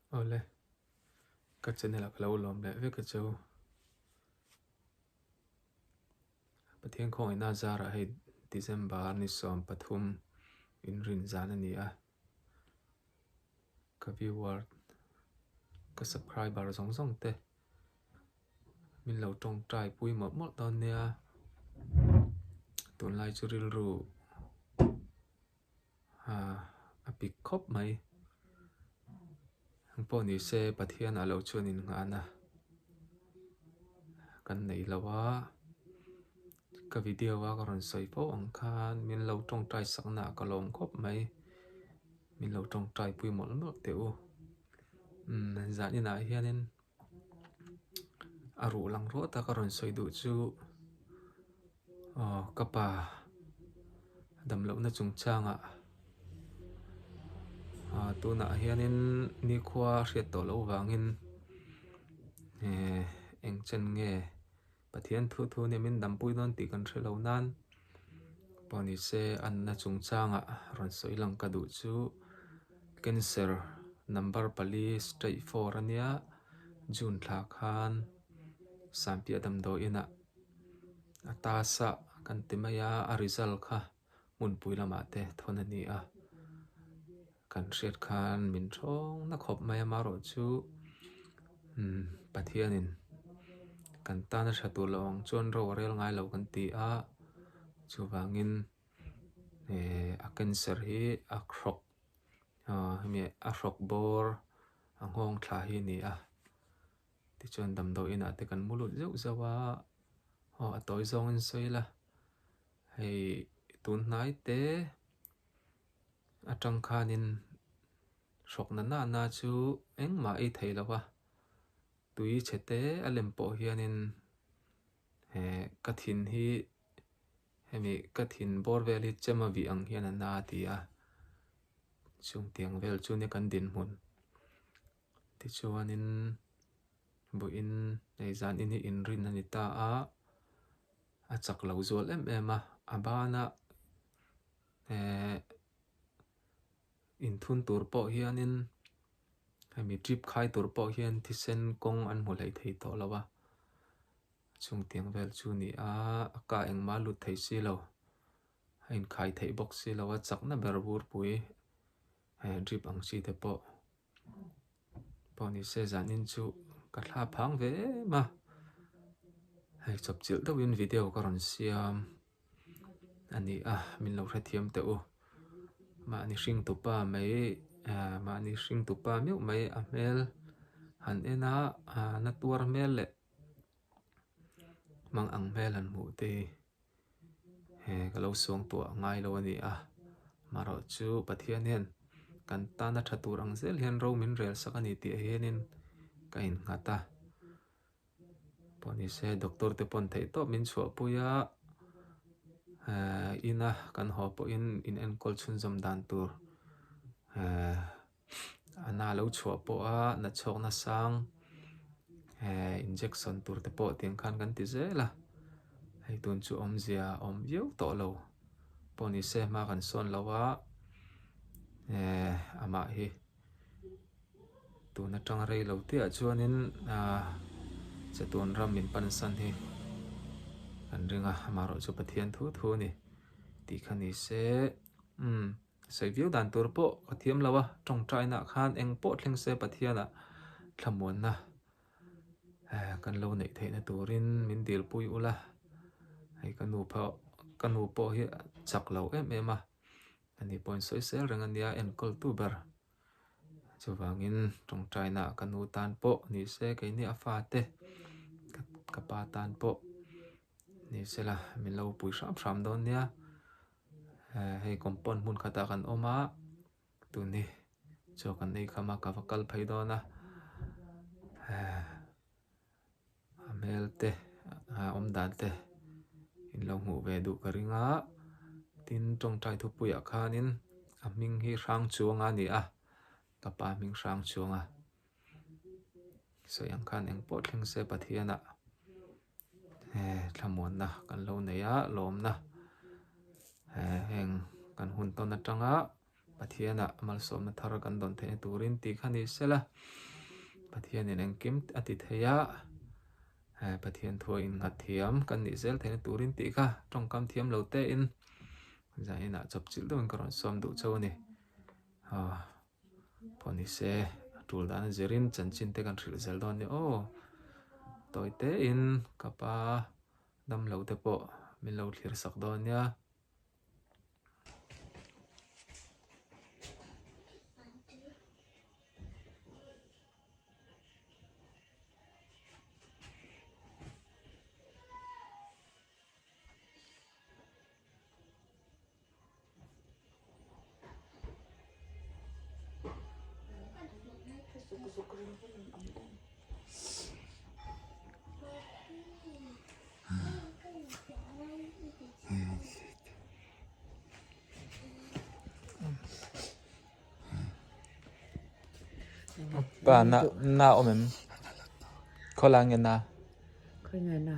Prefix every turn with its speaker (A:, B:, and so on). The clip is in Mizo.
A: Awle, ka channel ah ka lo lawm leh vek a chu. Pathian khawngaihna zarah hei December ni 13 inrin zan a ni a. Ka viewer, ka subscriber zawng zawng te min lo tawngtai pui mawlh mawlh dawn nia. Tunlai chu rilru a pik khawp mai. Eng pawh ni se Pathian a lo chuan innghahna kan nei lo a, ka video a ka rawn sawi fo ang khan min lo tawngtai sakna ah ka lawm khawp mai. Min lo tawngtai pui mawlh mawlh teh u. Umm zan inah hianin a ruh lang ruat a ka rawn sawi duh chu aw ka pa damlohna chungchangah ah tunah hianin nikhua hriat tawh loh vangin eh eng chen nge Pathian thu thu nia min dampui dawn tih kan hre lo nan pawh ni se anna chungchangah rawn sawi lang ka duh chu cancer number pali stage four ania June thla khan Sampiah damdawi inah a tasa kan ti mai a a result kha. hmunpui lamah te thawn a ni a, kan hriat khan min thawng na khawp mai a marawh chu umm Pathianin kan tana tha tur lo ang chuan ro a rel ngai lo kan ti a, chuvangin eh a cancer hi a hrawk ah hemi a hrawk bawr a nghawng thla hi a ni a, tichuan damdawi inah te kan mu lut zeuh zeuh a, aw a tawi zawngin sawi ila. Hei tun hnai te atang khanin hrawkna nana chu engmah ei thei lo a, tui chhe te a lem pawh hianin eh ka thin hi hemi ka thin bawr vel hi chem a vih ang hian a na a ti a, chung tiang vel chu nia kan dinhmun tichuanin vawiin hei zan in hi inrin a ni ta a. A chak lo zual em em a, a bana eh inthun tur pawh hianin hemi drip khai tur pawh hian thisen kawng an hmu hlei thei tawh lo a, chung tiang vel chu a ni a, a ka engmah a lut thei si lo, a inkhai theih bawk si lo a, chakna ber bur pui eh drip ang chi te pawh. Pawh ni se zanin chu ka thla phang ve em a, hei chawp chilh deuhin video ka rawn siam a ni a, min lo hrethiam teh u. Mahni hring tupa mai ah mahni hring tupa meuh mai a hmel han en a, ah na tuar hmel leh mang ang hmel han hmuh te hi. He ka lo suang tuah ngai lo a ni a, marawh chu Pathian hian kan tana tha tur ang zel hian ro min rel sak a ni tih hianin ka innghat a. Pawh ni se doctor te pawn theih tawp min chhuahpui a, eh ina kan haw pawhin in enkawl chhunzawm dan tur eh. A na lo chhuah pawh a na chhawk na sang eh injection tur te pawh tiang khan kan ti zel a hei tun chu awmzia a awm viau tawh lo pawh ni se hma kan sawn lo a eh amah hi tun atang rei lo te ah chuanin ah chatuan ram min pan san hi kan ring a amaherawhchu chu Pathian thu thu a ni tih kha ni se umm. Sawi viau dan tur pawh ka thiam lo a, tawngtaina khan eng pawh thleng se Pathiana thlamuanna kan lo neih theihna turin min dilpui ula, hei ka nu pawh ka nu pawh hi a chak lo em em a, ani pawhin sawi sel reng a nia enkawltu ber. Chuvangin tawngtaina ka nu tan pawh ni se keini a fate ka pa tan pawh ni sela min lo pui hram hram dawn nia. Hei compound hmun khatah kan awm a tun hi chaw kan ei kham a ka va kal phei dawn a a hmel te a awm dan te in lo hmuh ve duh ka ring a tin tawngtai thupuiah khanin a hming hi Hrangchuanga a ni a ka pa hming Hrangchuanga sawi ang khan engpawh thleng se Pathianah. Eh thlamuanna kan lo nei a lawmna eh heng kan hun tawn atanga Pathianah malsawmna thar kan dawn theihna turin tih kha ni sela, Pathianin engkim a ti thei a, Pathian thua innghat thiam kan nih zel theihna turin tih kha tawngkam thiam lo tein zainah chawpchilh deuhin ka rawn sawm duh chauh a ni. Pawh ni se, a tul dan a zirin chanchin te kan hrilh zel dawn nia aw. Tawi tein ka pa damlo te pawh min lo thlir sak dawn nia. Pa na na awm em? Khawlai nge na?
B: Khawi nge na?